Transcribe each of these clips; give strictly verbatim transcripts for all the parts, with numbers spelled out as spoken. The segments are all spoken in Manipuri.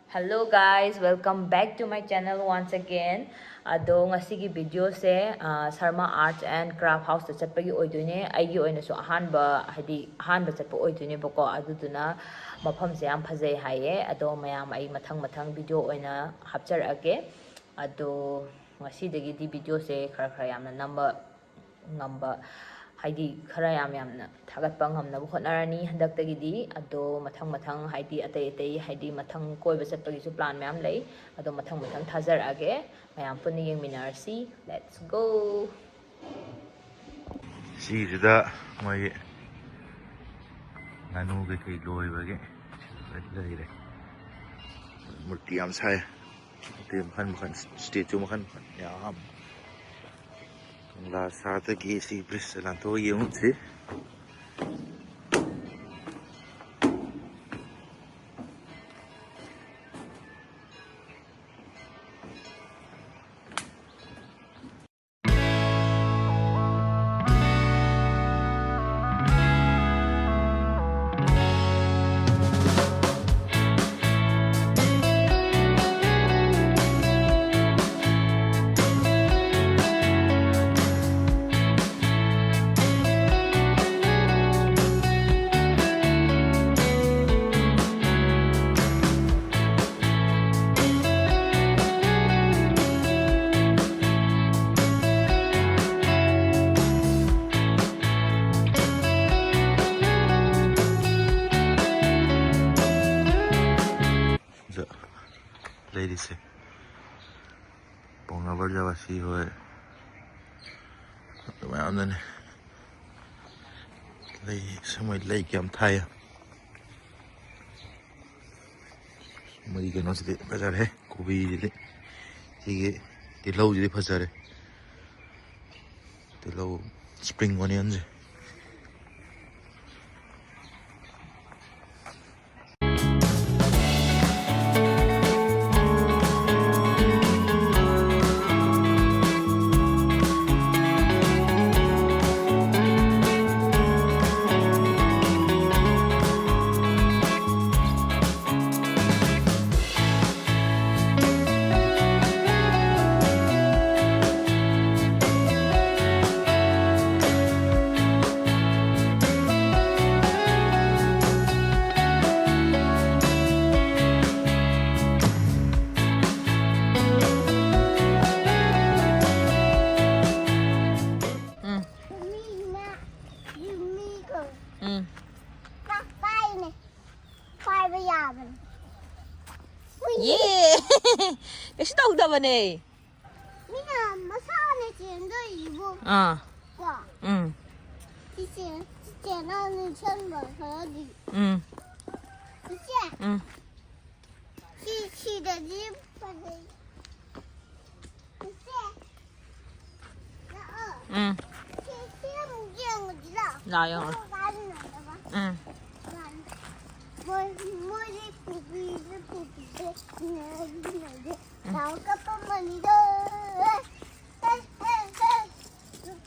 Hello guys, welcome back to my channel once again. ꯑꯗꯣ ꯉꯁꯤꯒꯤ ꯚꯤꯗꯤꯑꯣꯁꯦ ꯁꯔꯃ ꯑꯥꯔꯠꯁ ꯑꯦꯟ ꯀ꯭ꯔꯥꯐ ꯍꯥꯎꯁꯇ ꯆꯠꯄꯒꯤ ꯑꯣꯏꯗꯣꯏꯅꯦ꯫ ꯑꯩꯒꯤ ꯑꯣꯏꯅꯁꯨ ꯑꯍꯥꯟꯕ, ꯍꯥꯏꯗꯤ ꯑꯍꯥꯟꯕ ꯆꯠꯄ ꯑꯣꯏꯗꯣꯏꯅꯦꯕꯀꯣ꯫ ꯑꯗꯨꯗꯨꯅ ꯃꯐꯝꯁꯦ ꯌꯥꯝ ꯐꯖꯩ ꯍꯥꯏꯌꯦ꯫ ꯑꯗꯣ ꯃꯌꯥꯝ ꯑꯩ ꯃꯊꯪ ꯃꯊꯪ ꯚꯤꯗꯤꯑꯣ ꯑꯣꯏꯅ ꯍꯥꯞꯆꯔꯛꯑꯒꯦ꯫ ꯑꯗꯣ ꯉꯁꯤꯗꯒꯤꯗꯤ ꯚꯤꯗꯤꯑꯣꯁꯦ ꯈꯔ ꯈꯔ ꯌꯥꯝꯅ ꯅꯝꯕ ꯉꯝꯕ, ꯍꯥꯏꯗꯤ ꯈꯔ ꯌꯥꯝ ꯌꯥꯝꯅ ꯊꯥꯒꯠꯄ ꯉꯝꯅꯕ ꯍꯣꯠꯅꯔꯅꯤ ꯍꯟꯗꯛꯇꯒꯤꯗꯤ꯫ ꯑꯗꯣ ꯃꯊꯪ ꯃꯊꯪ, ꯍꯥꯏꯗꯤ ꯑꯇꯩ ꯑꯇꯩ, ꯍꯥꯏꯗꯤ ꯃꯊꯪ ꯀꯣꯏꯕ ꯆꯠꯄꯒꯤꯁꯨ ꯄ꯭ꯂꯥꯟ ꯃꯌꯥꯝ ꯂꯩ꯫ ꯑꯗꯣ ꯃꯊꯪ ꯃꯊꯪ ꯊꯥꯖꯔꯛꯑꯒꯦ꯫ ꯃꯌꯥꯝ ꯄꯨꯟꯅ ꯌꯦꯡꯃꯤꯟꯅꯔꯁꯤ꯫ Let's go! ꯁꯤꯁꯤꯗ ꯃꯣꯏꯒꯤ ꯉꯥꯅꯨ ꯀꯩꯀꯩ ꯂꯣꯏꯕꯒꯤ ꯂꯩꯔꯦ꯫ ꯃꯨꯔꯇꯤ ꯌꯥꯝ ꯁꯥꯏ꯫ ꯃꯨꯔꯇꯤ ꯃꯈꯜ ꯃꯈꯜ, ꯁ꯭ꯇꯦꯆꯨ ꯃꯈꯜ ꯃꯈꯜ ꯌꯥꯝ꯫ ꯀꯪꯂꯥ ꯁꯥꯗꯒꯤ ꯁꯤ ꯕ꯭ꯔꯤꯖꯁꯦ ꯂꯥꯟꯊꯣꯛꯑ ꯌꯦꯡꯉꯨꯁꯤ꯫ ꯁꯤꯗ ꯂꯩꯔꯤꯁꯦ ꯄꯥꯎꯅꯥ ꯕ꯭ꯔꯖꯕꯥꯁꯤ ꯍꯣꯏ, ꯑꯗꯨ ꯃꯌꯥꯝꯅꯅꯦ꯫ ꯂꯩ, ꯁꯨꯝ ꯃꯣꯏ ꯂꯩ ꯀꯌꯥꯝ ꯊꯥꯏ꯫ ꯃꯣꯏ ꯀꯩꯅꯣꯁꯤꯗꯤ ꯐꯖꯔꯦ, ꯀꯣꯕꯤꯁꯤꯗꯤ꯫ ꯁꯤꯒꯤ ꯇꯤꯜꯍꯧꯁꯤꯗꯤ ꯐꯖꯔꯦ, ꯇꯤꯜꯍꯧ, spring onionꯁꯦ꯫ ꯌꯦ꯫ ꯀꯩꯁꯨ ꯇꯧꯗꯕꯅꯦ꯫ ꯃꯤꯅ ꯃꯁꯥꯅ ꯆꯦꯟꯗꯣꯏꯁꯤꯕꯨ꯫ ꯑꯥ꯫ ꯀꯣ꯫ ꯎꯝ꯫ ꯁꯤ ꯆꯦꯟ-, ꯁꯤ ꯆꯦꯟꯅꯕ ꯅꯤꯡꯁꯤꯡꯕ ꯈꯔꯗꯤ꯫ ꯎꯝ꯫ ꯏꯆꯦ꯫ ꯎꯝ꯫ ꯁꯤ ꯁꯤꯗꯗꯤ ꯐꯖꯩ꯫ ꯏꯆꯦ꯫ ꯂꯥꯛꯑꯣ꯫ ꯎꯝ꯫ ꯁꯤ, ꯁꯤ ꯑꯃꯨꯛ ꯌꯦꯡꯉꯨꯁꯤ ꯂꯥꯛꯑꯣ꯫ ꯂꯥꯛꯑꯣ, ꯌꯦꯡꯉꯨꯔꯣ꯫ ꯀꯥꯏꯗꯅꯣ ꯎꯝ꯫ ꯃꯣꯏ, ꯃꯣꯏꯗꯤ ꯄꯨꯈ꯭ꯔꯤꯗ, ꯄꯨꯈ꯭ꯔꯤꯗ ꯏꯟꯅꯔꯗꯤ ꯏꯟꯅꯔꯗꯤ ꯎꯝ꯫ ꯂꯥꯎ ꯀꯞꯄꯝꯃꯅꯤꯗꯣ꯫ ꯑꯦ, ꯑꯦ, ꯑꯦ, ꯑꯦ꯫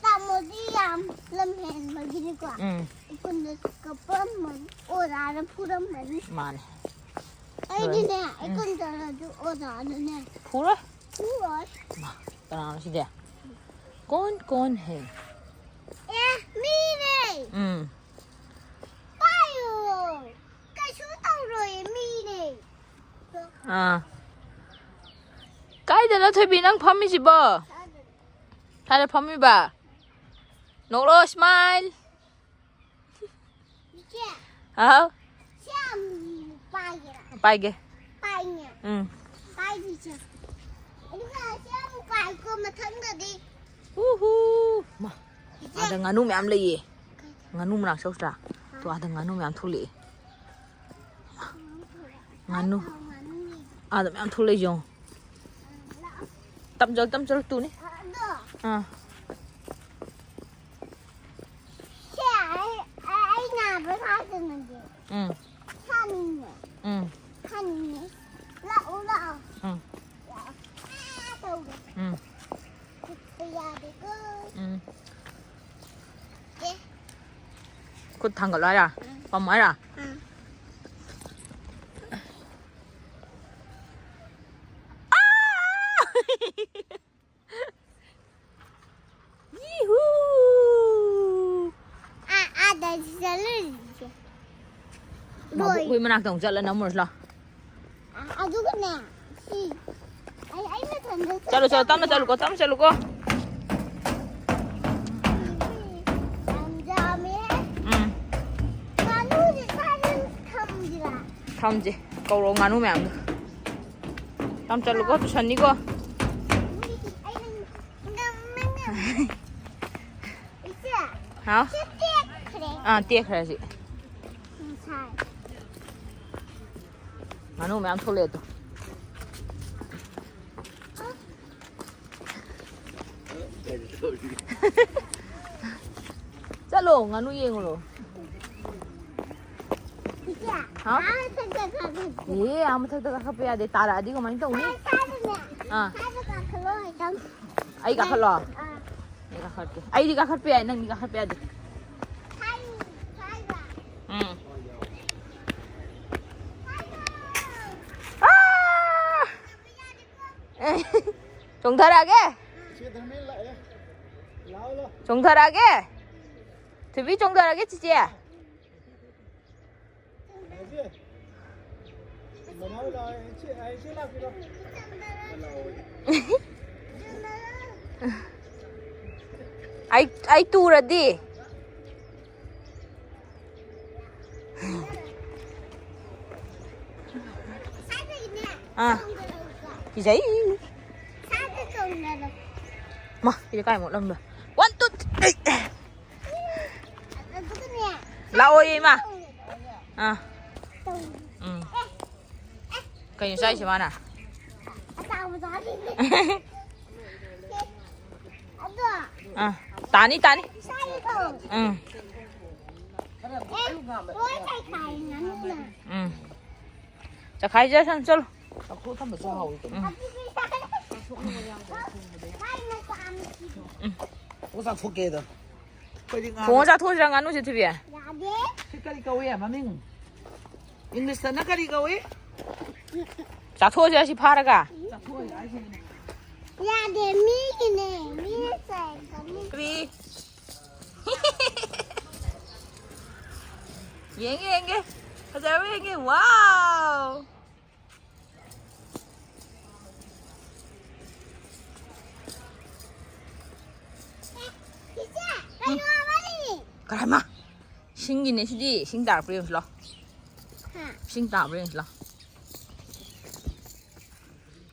ꯇꯥꯃꯣꯗꯤ ꯌꯥꯝ ꯂꯝ ꯍꯦꯟꯕꯒꯤꯅꯤꯀꯣ꯫ ꯎꯝ꯫ ꯏꯄꯨꯟꯗ ꯀꯞꯄꯝꯃꯅꯤ, ꯑꯣꯖꯥꯅ ꯐꯨꯔꯝꯃꯅꯤ꯫ ꯃꯥꯅꯦ꯫ ꯑꯩꯗꯤꯅꯦ, ꯎꯝ꯫ ꯏꯄꯨꯟ ꯆꯠꯂꯁꯨ ꯑꯣꯖꯥꯅꯅꯦ꯫ ꯐꯨꯔꯣꯏ꯫ ꯐꯨꯔꯣꯏ꯫ ꯃꯥ, ꯀꯅꯥꯅꯣ ꯁꯤꯗꯤ? ꯀꯣꯟ ꯀꯣꯟ ꯍꯦ? ꯑꯦ, ꯃꯤꯅꯦ꯫ ꯎꯝ꯫ ꯄꯥꯏꯌꯣ꯫ ꯀꯩꯁꯨ ꯇꯧꯔꯣꯏ, ꯃꯤꯅꯦ꯫ ꯑꯥ꯫ ꯀꯥꯏꯗꯅꯣ ꯊꯣꯏꯕꯤ ꯅꯪ ꯐꯝꯃꯤꯁꯤꯕꯣ? ꯁ꯭ꯋꯥꯏꯗ ꯐꯝꯃꯤꯕ? ꯅꯣꯛꯂꯣ, smile꯫ ꯏꯆꯦ꯫ ꯍꯥꯎ꯫ ꯁꯤ ꯌꯥꯝ ꯄꯥꯏꯒꯦꯔꯥ? ꯄꯥꯏꯒꯦ꯫ ꯄꯥꯏꯅꯦ꯫ ꯎꯝ꯫ ꯄꯥꯏꯗꯣꯏꯁꯦ꯫ ꯑꯗꯨꯒ ꯁꯤ ꯌꯥꯝ ꯄꯥꯏꯀꯣ ꯃꯊꯪꯗꯗꯤ꯫ ꯎꯍꯨ꯫ ꯃꯥ, ꯏꯆꯦ꯫ ꯑꯥꯗ ꯉꯥꯅꯨ ꯃꯌꯥꯝ ꯂꯩꯌꯦ꯫ ꯉꯥꯅꯨ ꯃꯅꯥꯛ ꯆꯧꯁꯤꯔꯥ? ꯇꯣ, ꯑꯥꯗ ꯉꯥꯅꯨ ꯃꯌꯥꯝ ꯊꯣꯛꯂꯛꯑꯦ꯫ ꯉꯥꯅꯨ꯫ ꯑꯥꯗ ꯃꯌꯥꯝ ꯊꯣꯛꯂꯛꯏꯁꯦ ꯌꯦꯡꯉꯣ꯫ ꯇꯞ ꯆꯠꯂꯨ, ꯇꯞ ꯆꯠꯂꯨ, ꯇꯨꯅꯤ꯫ ꯑꯗꯣ꯫ ꯑꯥ꯫ ꯁꯦ, ꯑꯩ, ꯑꯩ, ꯑꯩ ꯅꯥꯕ ꯁꯥꯗꯅꯗꯤ꯫ ꯎꯝ꯫ ꯁꯥꯅꯤꯡꯉꯦ꯫ ꯎꯝ꯫ ꯁꯥꯅꯤꯡꯉꯦ꯫ ꯂꯥꯛꯑꯣ, ꯂꯥꯛꯑꯣ꯫ ꯎꯝ꯫ ꯂꯥꯛꯑꯣ꯫ ꯑꯥ, ꯇꯧꯒꯦ꯫ ꯎꯝ꯫ ꯈꯨꯠꯇ ꯌꯥꯗꯦꯀꯣ꯫ ꯎꯝ꯫ ꯑꯦ꯫ ꯈꯨꯠ ꯊꯥꯡꯒꯠꯂꯣ ꯍꯥꯏꯔ? ꯎꯝ꯫ ꯄꯝꯃꯣ ꯍꯥꯏꯔ? ꯎꯝ꯫ ꯌꯤꯍꯨ! ꯑꯥ, ꯑꯥꯗ ꯆꯠꯂꯨꯁꯤꯁꯦ꯫ ꯃꯥꯕꯨ ꯂꯣꯏ꯫ ꯍꯨꯏ ꯃꯅꯥꯛꯇ ꯑꯃꯨꯛ ꯆꯠꯂ ꯅꯝꯃꯨꯔꯁꯤ ꯂꯥꯎ꯫ ꯑꯥ, ꯑꯗꯨꯒꯅꯦ, ꯁꯤ, ꯑꯩ, ꯑꯩ ꯃꯊꯟꯗ ꯆꯠꯂꯨ, ꯆꯠꯂꯨ, ꯇꯞꯅ ꯆꯠꯂꯨꯀꯣ, ꯇꯞꯅ ꯆꯠꯂꯨꯀꯣ꯫ ꯌꯥꯝ ꯌꯥꯝꯃꯦꯍꯦ꯫ ꯎꯝ꯫ ꯉꯥꯅꯨꯁꯦ ꯁ꯭ꯋꯥꯏꯗ ꯊꯝꯁꯤꯔꯥ? ꯊꯝꯁꯦ꯫ ꯀꯧꯔꯣ ꯉꯥꯅꯨ ꯃꯌꯥꯝꯗꯣ꯫ ꯇꯝ ꯆꯠꯂꯨꯀꯣ, ꯇꯨꯁꯟꯅꯤꯀꯣ꯫ ꯍꯥꯎ? ꯑꯥ, ꯇꯦꯛꯈ꯭ꯔꯦ ꯁꯤ꯫ ꯉꯥꯅꯨ ꯃꯌꯥꯝ ꯊꯣꯛꯂꯛꯑꯦ ꯑꯗꯣ꯫ ꯆꯠꯂꯣ, ꯉꯥꯅꯨ ꯌꯦꯡꯉꯨꯔꯣ꯫ ꯍꯥꯎ? ꯑꯦ, ꯑꯥ ꯃꯊꯛꯇ ꯀꯥꯈꯠꯄ ꯌꯥꯗꯦ, ꯇꯥꯔꯛꯑꯗꯤ ꯀꯃꯥꯏꯅ ꯇꯧꯅꯤ? ꯑꯥ꯫ ꯑꯩ ꯀꯥꯈꯠꯂꯣ? ꯑꯥ꯫ ꯑꯩ ꯀꯥꯈꯠꯀꯦ꯫ ꯑꯩꯗꯤ ꯀꯥꯈꯠꯄ ꯌꯥꯏ, ꯅꯪꯗꯤ ꯀꯥꯈꯠꯄ ꯌꯥꯗꯦ꯫ ꯎꯝ꯫ ꯑꯥ! ꯆꯣꯡꯊꯔꯛꯑꯒꯦ? ꯆꯣꯡꯊꯔꯛꯑꯒꯦ? ꯊꯣꯏꯕꯤ, ꯆꯣꯡꯊꯔꯛꯑꯒꯦ, ꯆꯤꯆꯦ? ꯑꯩ, ꯑꯩ ꯇꯨꯔꯗꯤ? ꯑꯥ꯫ ꯀꯤꯖꯩ꯫ ꯃꯥ, ꯁꯤꯗꯤ ꯀꯥꯏ ꯃꯣꯠꯂꯝꯗꯣ? One, two, three. ꯂꯥꯛꯑꯣꯌꯦ, ꯏꯃꯥ꯫ ꯑꯥ꯫ ꯎꯝ꯫ ꯀꯩꯅꯣ ꯆꯥꯏꯁꯦ ꯃꯥꯅ? ꯑꯥ꯫ ꯇꯥꯅꯤ, ꯇꯥꯅꯤ꯫ ꯎꯝ꯫ ꯎꯝ꯫ ꯆꯈꯥꯏꯖꯔꯁꯅꯨ, ꯆꯠꯂꯣ꯫ ꯎꯝ꯫ ꯎꯝ꯫ ꯑꯣ, ꯆꯥꯊꯣꯛꯀꯦꯗ꯫ ꯑꯩꯈꯣꯏꯗꯤ ꯉꯥ ꯊꯣꯡꯉ ꯆꯥꯊꯣꯛꯑꯁꯤꯔꯥ ꯉꯥꯅꯨꯁꯦ, ꯊꯣꯏꯕꯤ? ꯌꯥꯗꯦ꯫ ꯁꯤ ꯀꯔꯤ ꯀꯧꯏ ꯃꯃꯤꯡ? ꯏꯪꯂꯤꯁꯇꯅ ꯀꯔꯤ ꯀꯧꯏ? ꯆꯥꯊꯣꯛꯑꯁꯤꯔꯥ ꯁꯤ ꯐꯥꯔꯒ? ꯆꯥꯊꯣꯛꯑꯁꯤ ꯍꯥꯏꯁꯤꯅꯦ꯫ ꯌꯥꯗꯦ, ꯃꯤꯒꯤꯅꯦ꯫ ꯃꯤꯅ ꯆꯥꯏ꯫ ꯀ꯭ꯔꯤ? ꯌꯦꯡꯒꯦ, ꯌꯦꯡꯒꯦ꯫ ꯐꯖꯕ꯭ꯔꯥ ꯌꯦꯡꯒꯦ꯫ ꯋꯥꯎ! ꯏꯆꯦ, ꯀꯩꯅꯣ ꯑꯃ ꯂꯩꯌꯦ꯫ ꯀꯔꯥꯏꯃ? ꯏꯁꯤꯡꯒꯤꯅꯦ ꯁꯤꯗꯤ꯫ ꯏꯁꯤꯡ ꯇꯥꯔꯛꯄ꯭ꯔꯥ ꯌꯦꯡꯉꯨꯁꯤ ꯂꯥꯎ꯫ ꯍꯥ? ꯏꯁꯤꯡ ꯇꯥꯕ꯭ꯔꯥ ꯌꯦꯡꯉꯨꯁꯤ ꯂꯥꯎ꯫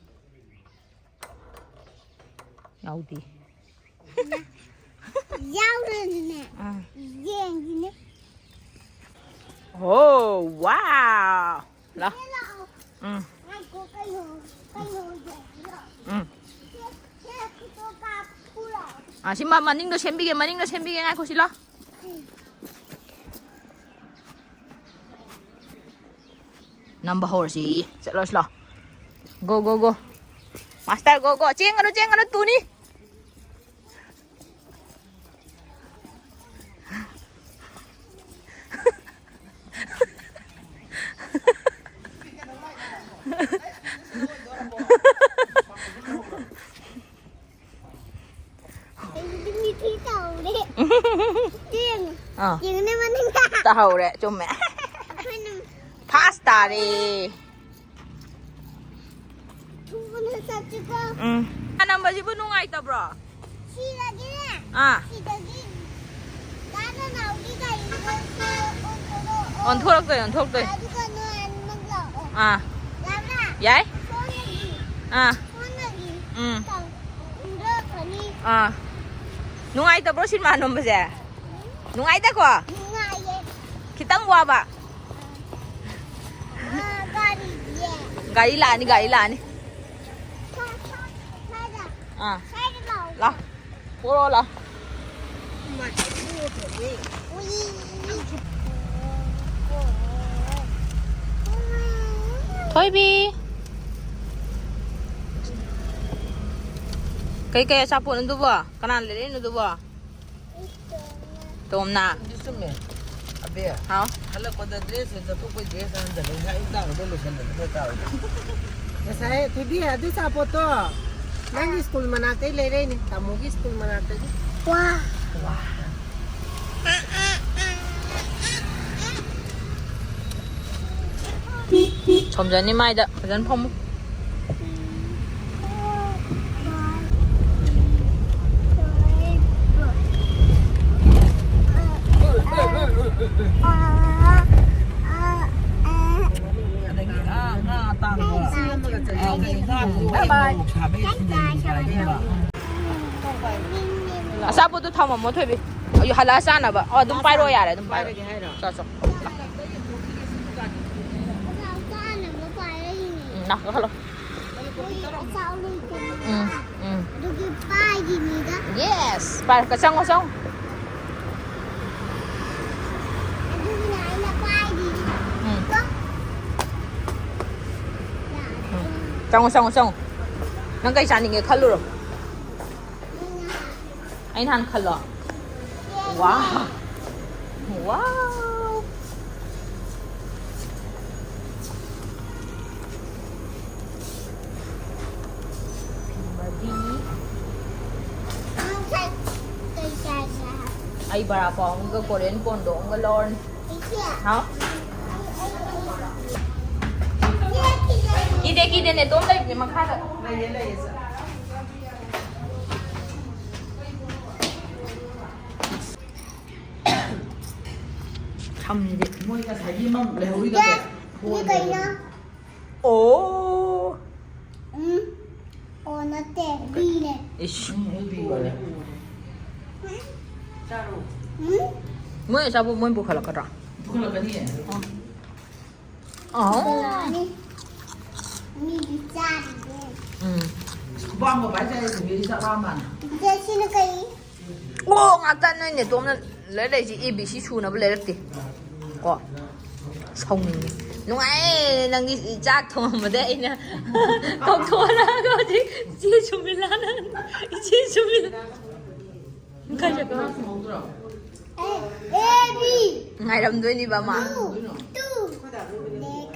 ꯌꯥꯎꯗꯦ꯫ ꯌꯥꯎꯔꯅꯤꯅꯦ꯫ ꯑꯥ꯫ ꯌꯦꯡꯁꯤꯅꯦ꯫ Oh, wow! ꯂꯥꯎ꯫ ꯎꯝ꯫ ꯉꯥꯏꯈꯣ, ꯀꯩꯅꯣ, ꯀꯩꯅꯣ ꯌꯦꯡꯁꯤꯔꯣ? ꯎꯝ꯫ ꯁꯦ, ꯁꯦ, ꯐꯣꯇꯣ ꯀꯥꯞꯄꯨꯔꯣ? ꯑꯥ, ꯁꯤ ꯃ- ꯃꯅꯤꯡꯗꯣ ꯁꯦꯝꯕꯤꯒꯦ, ꯃꯅꯤꯡꯗꯣ ꯁꯦꯝꯕꯤꯒꯦ, ꯉꯥꯏꯈꯣ ꯁꯤ ꯂꯥꯎ꯫ ꯅꯝꯕ ꯍꯧꯔꯁꯤ꯫ ꯆꯠꯂꯁꯤ ꯂꯥꯎ꯫ Go, go, go. Master, go, go. ꯆꯦꯟꯒꯅꯨ, ꯆꯦꯟꯒꯅꯨ, ꯇꯨꯅꯤ꯫ ꯑꯩꯗꯤ ꯃꯤꯊꯤ ꯇꯧꯔꯦ꯫ ꯌꯦꯡꯉꯨ꯫ ꯑꯥ꯫ ꯌꯦꯡꯉꯨꯅꯦ ꯃꯅꯤꯡꯗ꯫ ꯇꯥꯍꯧꯔꯦ, ꯆꯨꯝꯃꯦ꯫ ꯑꯩꯈꯣꯏꯅ First ꯇꯥꯔꯦ꯫ ꯊꯨꯅ ꯆꯠꯁꯤꯀꯣ꯫ ꯎꯝ꯫ ꯅꯝꯕꯁꯤꯕꯨ ꯅꯨꯡꯉꯥꯏꯇꯕ꯭ꯔꯣ? ꯁꯤꯗꯒꯤꯅꯦ꯫ ꯑꯥ꯫ ꯁꯤꯗꯒꯤ ꯗꯥ ꯅꯅꯥꯎꯒꯤ ꯒꯥꯔꯤꯗꯣ ꯑꯣꯟꯊꯣꯔꯛꯑꯣ꯫ ꯑꯣꯟꯊꯣꯔꯛꯇꯣꯏ, ꯑꯣꯟꯊꯣꯔꯛꯇꯣꯏ꯫ ꯑꯗꯨꯒ ꯅꯣꯏ ꯑꯅꯤꯃꯛ ꯂꯥꯛꯑꯣ꯫ ꯑꯥ꯫ ꯌꯥꯕ꯭ꯔꯥ? ꯌꯥꯏ꯫ ꯁꯣꯝꯗꯒꯤ꯫ ꯑꯥ꯫ ꯁꯣꯝꯗꯒꯤ꯫ ꯎꯝ꯫ ꯇꯧ-, ꯎꯔꯛꯀꯅꯤ꯫ ꯑꯥ꯫ ꯅꯨꯡꯉꯥꯏꯇꯕ꯭ꯔꯣ ꯁꯤꯅꯦꯃꯥ ꯅꯝꯕꯁꯦ? ꯅꯨꯡꯉꯥꯏꯗꯀꯣ? ꯅꯨꯡꯉꯥꯏꯌꯦ꯫ ꯈꯤꯇꯪ ꯋꯥꯕ꯫ ꯑꯥ, ꯒꯥꯔꯤꯁꯦ꯫ ꯒꯥꯔꯤ ꯂꯥꯛꯑꯅꯤ, ꯒꯥꯔꯤ ꯂꯥꯛꯑꯅꯤ꯫ ꯁ꯭ꯋꯥꯏ-, ꯁ꯭ꯋꯥꯏ-, ꯁ꯭ꯋꯥꯏꯗ꯫ ꯑꯥ꯫ ꯁ꯭ꯋꯥꯏꯗ ꯂꯥꯛꯑꯣ꯫ ꯂꯥꯎ꯫ ꯄꯣꯔꯛꯑꯣ ꯂꯥꯎ꯫ ꯎꯏ꯫ ꯊꯣꯏꯕꯤ꯫ ꯀꯩꯀꯩ ꯑꯆꯥꯄꯣꯠꯅꯣ ꯑꯗꯨꯕꯣ? ꯀꯅꯥꯅ ꯂꯩꯔꯛꯏꯅꯣ ꯑꯗꯨꯕꯣ? ꯇꯣꯝꯅ꯫ ꯑꯗꯨ ꯆꯨꯝꯃꯦ꯫ ꯑꯕꯦ꯫ ꯍꯥꯎ꯫ ꯍꯜꯂꯛꯄꯗ dress ꯆꯠꯊꯣꯛꯄꯩ dress ꯍꯟꯖꯜꯂꯦ꯫ ꯉꯁꯥꯏ ꯑꯌꯨꯛ ꯇꯥꯕꯗ ꯂꯣꯏꯁꯜꯂꯦ꯫ ꯈꯔ ꯇꯥꯕꯗ꯫ ꯉꯁꯥꯏ ꯊꯣꯏꯕꯤ ꯑꯗꯨ ꯑꯆꯥꯄꯣꯠꯇꯣ ꯅꯪꯒꯤ school ꯃꯅꯥꯛꯇꯩ ꯂꯩꯔꯛꯏꯅꯦ꯫ ꯇꯥꯃꯣꯒꯤ school ꯃꯅꯥꯛꯇꯒꯤ꯫ ꯋꯥ꯫ ꯁꯣꯝꯖꯅꯤ ꯃꯥꯏꯗ ꯐꯖꯅ ꯐꯝꯃꯨ꯫ ꯑꯗꯒꯤ ꯑꯥ ꯉꯥ ꯑꯇꯥꯡꯕ꯫ ꯑꯥ, ꯀꯩ ꯉꯥ ꯊꯣꯡꯕ ꯃꯣꯔꯣꯛ ꯁꯥꯕ ꯊꯤꯟꯖꯤꯟꯕꯤꯕ ꯍꯥꯏꯗꯣꯏꯔꯣ? ꯑꯆꯥꯄꯣꯠꯇꯣ ꯊꯝꯃꯝꯃꯣ, ꯊꯣꯏꯕꯤ꯫ ꯑꯌꯨ, ꯍꯜꯂꯛꯑ ꯆꯥꯅꯕ꯫ ꯑꯣ, ꯑꯗꯨꯝ ꯄꯥꯏꯔꯛꯑꯣ ꯌꯥꯔꯦ, ꯑꯗꯨꯝ ꯄꯥꯏꯔꯛꯑꯣ꯫ ꯄꯥꯏꯔꯒꯦ ꯍꯥꯏꯔꯣ? ꯆꯥ, ꯆꯥ꯫ ꯎꯝ, ꯅꯥꯀꯣ, ꯍꯜꯂꯣ꯫ ꯎꯝ, ꯎꯝ꯫ ꯑꯗꯨꯒꯤ ꯄꯥꯏꯒꯤꯅꯤꯗ꯫ Yes, ꯄꯥꯏꯔꯛꯀ-, ꯆꯪꯉꯣ, ꯆꯪꯉꯣ꯫ ꯑꯗꯨꯒꯤꯅꯦ ꯑꯩꯅ ꯄꯥꯏꯔꯤꯁꯦ꯫ ꯎꯝ꯫ ꯀꯣ? ꯎꯝ꯫ ꯆꯪꯉꯣ, ꯆꯪꯉꯣ, ꯆꯪꯉꯣ꯫ ꯅꯪ ꯀꯩ ꯆꯥꯅꯤꯡꯉꯦ ꯈꯜꯂꯨꯔꯣ꯫ ꯑꯩꯅ ꯍꯥꯟꯅ ꯈꯜꯂꯣ꯫ ꯋꯥ꯫ ꯋꯥ꯫ ꯐꯤꯃꯗꯤ꯫ ꯅꯪ ꯀꯩ ꯆꯥꯁꯦ ꯍꯥꯏ? ꯑꯩ ꯕꯔꯥ ꯄꯥꯎ ꯑꯃꯒ ꯀꯣꯔꯤꯌꯟ ꯀꯣꯟꯗꯣ ꯑꯃꯒ ꯂꯧꯔꯅꯤ꯫ ꯏꯆꯦ꯫ ꯍꯥꯎ? ꯏꯆꯦ, ꯀꯤꯗꯦ꯫ ꯀꯤꯗꯦ, ꯀꯤꯗꯦ, ꯅꯦꯇꯣꯝ ꯂꯩꯕꯅꯦ ꯃꯈꯥꯗ꯫ ꯂꯩꯌꯦ, ꯂꯩꯌꯦ, ꯁꯦ꯫ ꯁꯝꯁꯤꯗꯤ꯫ ꯃꯣꯏ ꯉꯁꯥꯏꯒꯤ ꯑꯃ ꯂꯩꯍꯧꯔꯤꯗꯣ ꯏꯆꯦ, ꯀꯌꯥ? ꯁꯤ ꯀꯩꯅꯣ? ꯑꯣ꯫ ꯎꯝ꯫ ꯑꯣ, ꯅꯠꯇꯦ, ꯕꯤꯅꯦ꯫ ꯏꯁ꯫ ꯎꯝ, ꯑꯗꯨ ꯕꯤ ꯑꯣꯏꯔꯦ꯫ ꯎꯝ꯫ ꯃꯣꯏ ꯑꯆꯥꯄꯣꯠ ꯃꯣꯏ ꯄꯨꯈꯠꯂꯛꯀꯗ꯭ꯔꯥ? ꯄꯨꯈꯠꯂꯛꯀꯅꯤꯌꯦ꯫ ꯑꯣ꯫ ꯑꯣ꯫ ꯄꯨꯈꯠꯂꯛꯑꯅꯤ꯫ ꯃꯤꯗꯤ ꯆꯥꯔꯤꯌꯦ꯫ ꯎꯝ꯫ ꯈꯨꯕꯥꯝꯒ ꯄꯥꯏ ꯆꯥꯏ, ꯁꯤꯡꯖꯨꯗꯤ ꯆꯥꯛ ꯂꯥꯝꯃꯥꯟ꯫ ꯏꯆꯦ, ꯁꯤꯅ ꯀꯩ? ꯑꯣ, ꯉꯥꯛꯇ ꯅꯣꯏ ꯅꯦꯇꯣꯝꯅ ꯂꯩꯔꯛꯏꯁꯦ, A B C ꯁꯨꯅꯕ ꯂꯩꯔꯛꯇꯦ꯫ ꯀꯣ? ꯁꯥꯎꯅꯤꯡꯉꯦ꯫ ꯅꯨꯡꯉꯥꯏꯌꯦ, ꯅꯪꯒꯤ ꯆꯥꯛ ꯊꯣꯡꯉꯝꯕꯗꯩ ꯑꯩꯅ ꯀꯧꯊꯣꯛꯍꯜꯂꯛꯑꯒ ꯍꯧꯖꯤꯛ ꯏꯆꯦ ꯁꯨꯃꯤꯂꯥꯅ, ꯏꯆꯦ ꯁꯨꯃꯤꯂꯥ꯫ ꯀꯥꯏ ꯆꯠꯈ꯭ꯔꯦ? A, A, B꯫ ꯉꯥꯏꯔꯝꯗꯣꯏꯅꯤꯕ ꯃꯥ꯫ Two, two꯫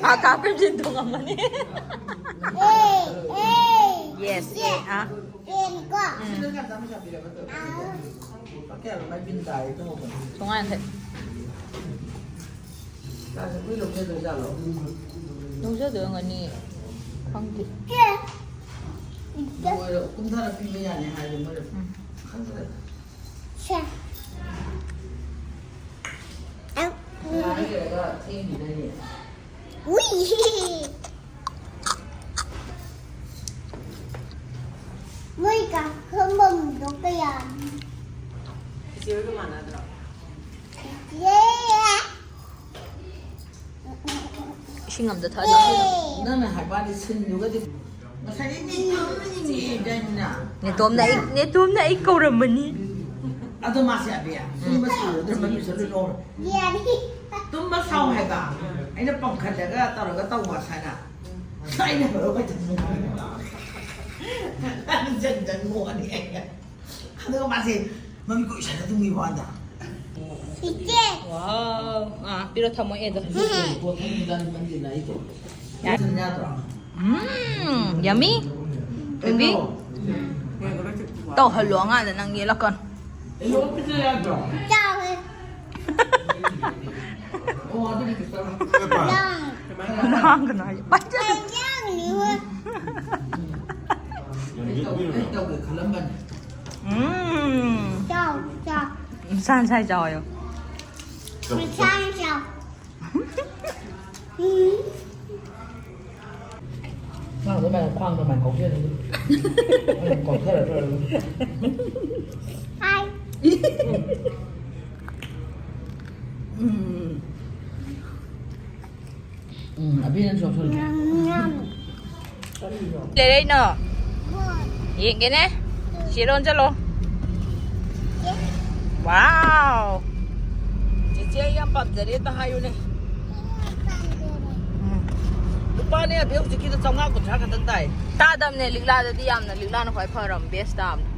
Ah, ka ꯄ꯭ꯔꯦꯝꯖꯤꯟ ꯊꯣꯡꯉꯝꯃꯅꯤ꯫ A, A꯫ Yes, A, ah. A ꯅꯤꯀꯣ꯫ ꯎꯝ꯫ ꯑꯥ꯫ ꯆꯥꯝꯃꯉꯥ ꯌꯥꯡꯈꯩ꯫ ꯂꯧꯖꯗꯣꯏ ꯑꯣꯏꯔꯝꯒꯅꯤ꯫ ꯈꯪꯗꯦ꯫ ꯀꯦ꯫ ꯃꯣꯏꯗ ꯀꯨꯝꯊꯔ ꯄꯤꯕ ꯌꯥꯅꯤ ꯍꯥꯏꯔꯗꯤ ꯃꯣꯏꯗ ꯎꯝ꯫ ꯈꯪꯗ꯭ꯔꯦ꯫ ꯁꯦ꯫ ꯑ, ꯉꯥꯏꯍꯥꯛ ꯂꯩꯔꯒ ꯊꯦꯡꯈꯤꯗꯣꯏꯅꯦ꯫ ꯎꯏ꯫ ꯃꯣꯏ ꯀꯥ ꯐꯝꯐꯝꯗꯣ ꯏꯆꯦ ꯍꯣꯏꯒ ꯃꯥꯟꯅꯗ꯭ꯔꯣ? ꯏꯁꯤꯡ ꯑꯝꯇ ꯊꯛꯑ ꯅꯪꯅ ꯍꯥꯏꯕꯗꯤ ꯁꯤꯟꯗꯨꯒꯗꯤ ꯉꯁꯥꯏꯗꯩ ꯅꯦꯇꯣꯝꯅ ꯌꯦꯡꯉꯤꯗꯥꯏꯅ? ꯅꯦꯇꯣꯝꯅ ꯑꯩ, ꯅꯦꯇꯣꯝꯅ ꯑꯩ ꯀꯧꯔꯝꯕꯅꯤ꯫ ꯑꯗꯣ ꯃꯥꯁꯦ ꯑꯕꯤ, ꯇꯨꯝꯕ ꯁꯥꯔꯨꯗ꯭ꯔꯥ ꯃꯅꯨꯡ ꯆꯠꯂꯨ ꯂꯧꯔ? ꯇꯨꯝꯕ ꯁꯥꯎ ꯍꯥꯏꯕ꯫ ꯑꯩꯅ ꯄꯝꯈꯠꯂꯒ ꯇꯧꯔꯒ ꯇꯧꯕ ꯁꯥꯏꯅ꯫ ꯑꯩꯅ ꯃꯔꯨꯞ ꯍꯩꯇꯕ ꯖꯟ ꯖꯟ ꯃꯣꯠꯂꯤ ꯑꯩꯅ꯫ ꯑꯗꯨꯒ ꯃꯥꯁꯦ ꯃꯃꯤꯠ ꯀꯨꯏꯁꯜꯂ ꯇꯨꯝꯒꯤꯕ ꯋꯥꯅꯤꯗ꯫ ꯏꯆꯦ꯫ ꯋꯥꯎ꯫ ꯑꯥ, ꯄꯤꯔꯣ ꯊꯝꯃꯣ ꯑꯦꯗꯣ꯫ ꯄꯣꯠ ꯊꯝꯃꯤꯀꯥꯟ ꯃꯟꯗꯦꯅ ꯑꯩꯗꯣ꯫ ꯌꯥ-, ꯌꯥꯗ꯭ꯔꯣ? ꯎꯝ, yummy꯫ Baby꯫ ꯀꯩꯅꯣ? ꯇꯧꯍꯜꯂꯣ ꯑꯉꯥꯡꯗ ꯅꯪ ꯌꯦꯜꯂꯛꯀꯅꯨ꯫ ꯑꯩ ꯂꯣꯏ ꯄꯤꯖ ꯌꯥꯗ꯭ꯔꯣ? ꯆꯥꯎꯋꯦ꯫ ꯑꯣ, ꯑꯗꯨꯗꯤ ꯀꯩꯁꯨ ꯇꯧꯔꯣꯏ꯫ ꯌꯥꯝ꯫ ꯂꯥꯡꯒꯅꯨ ꯍꯥꯏꯌꯦ꯫ ꯄꯥꯏꯖꯗꯦ꯫ ꯌꯥꯝ ꯌꯥꯝꯃꯤꯍꯦ꯫ ꯑꯩ ꯇꯧꯒꯦ, ꯑꯩ ꯇꯧꯒꯦ ꯈꯜꯂꯝꯕꯅꯤ꯫ ꯎꯝ꯫ ꯆꯥꯎ, ꯆꯥꯎ꯫ ꯃꯁꯥ ꯃꯁꯥꯒꯤ ꯆꯥꯎ ꯍꯥꯏꯌꯣ꯫ ꯃꯁꯥꯅ ꯆꯥꯎ꯫ ꯎꯝ꯫ ꯅꯪ ꯑꯗꯨꯃꯥꯏꯅ ꯈ꯭ꯋꯥꯡꯗꯣ ꯑꯗꯨꯃꯥꯏꯅ ꯀꯥꯎꯖꯔꯗꯤ꯫ ꯑꯗꯨꯝ ꯀꯥꯎꯊꯔ ꯂꯣꯏꯔꯦ꯫ ꯍꯥꯏ꯫ ꯎꯝ꯫ ꯎꯝ, ꯑꯕꯤ ꯅꯪꯁꯨ ꯌꯥꯎꯁꯜꯂꯨ꯫ ꯉꯝ, ꯉꯝ꯫ ꯂꯩꯔꯛꯏꯅꯣ? ꯍꯣꯏ꯫ ꯌꯦꯡꯒꯦꯅꯦ꯫ ꯆꯦꯔꯣꯟ ꯆꯠꯂꯣ꯫ ꯋꯥꯎ! ꯆꯦꯆꯦ, ꯑꯩ ꯌꯥꯝ ꯄꯥꯝꯖꯔꯦ ꯑꯝꯇ ꯍꯥꯏꯌꯨꯅꯦ꯫ ꯎꯝ꯫ ꯂꯨꯄꯥꯅꯦ ꯑꯕꯦ, ꯍꯧꯖꯤꯛꯀꯤꯗꯣ ꯆꯥꯝꯃꯉꯥ ꯀꯨꯟꯊ꯭ꯔꯥ ꯈꯛꯇꯪ ꯇꯥꯏ꯫ ꯇꯥꯗꯕꯅꯦ ꯂꯤꯛꯂꯥꯗꯗꯤ ꯌꯥꯝꯅ, ꯂꯤꯛꯂꯥꯅ ꯈ꯭ꯋꯥꯏ ꯐꯔꯕꯅꯦ, best ꯇꯥꯕꯅꯦ꯫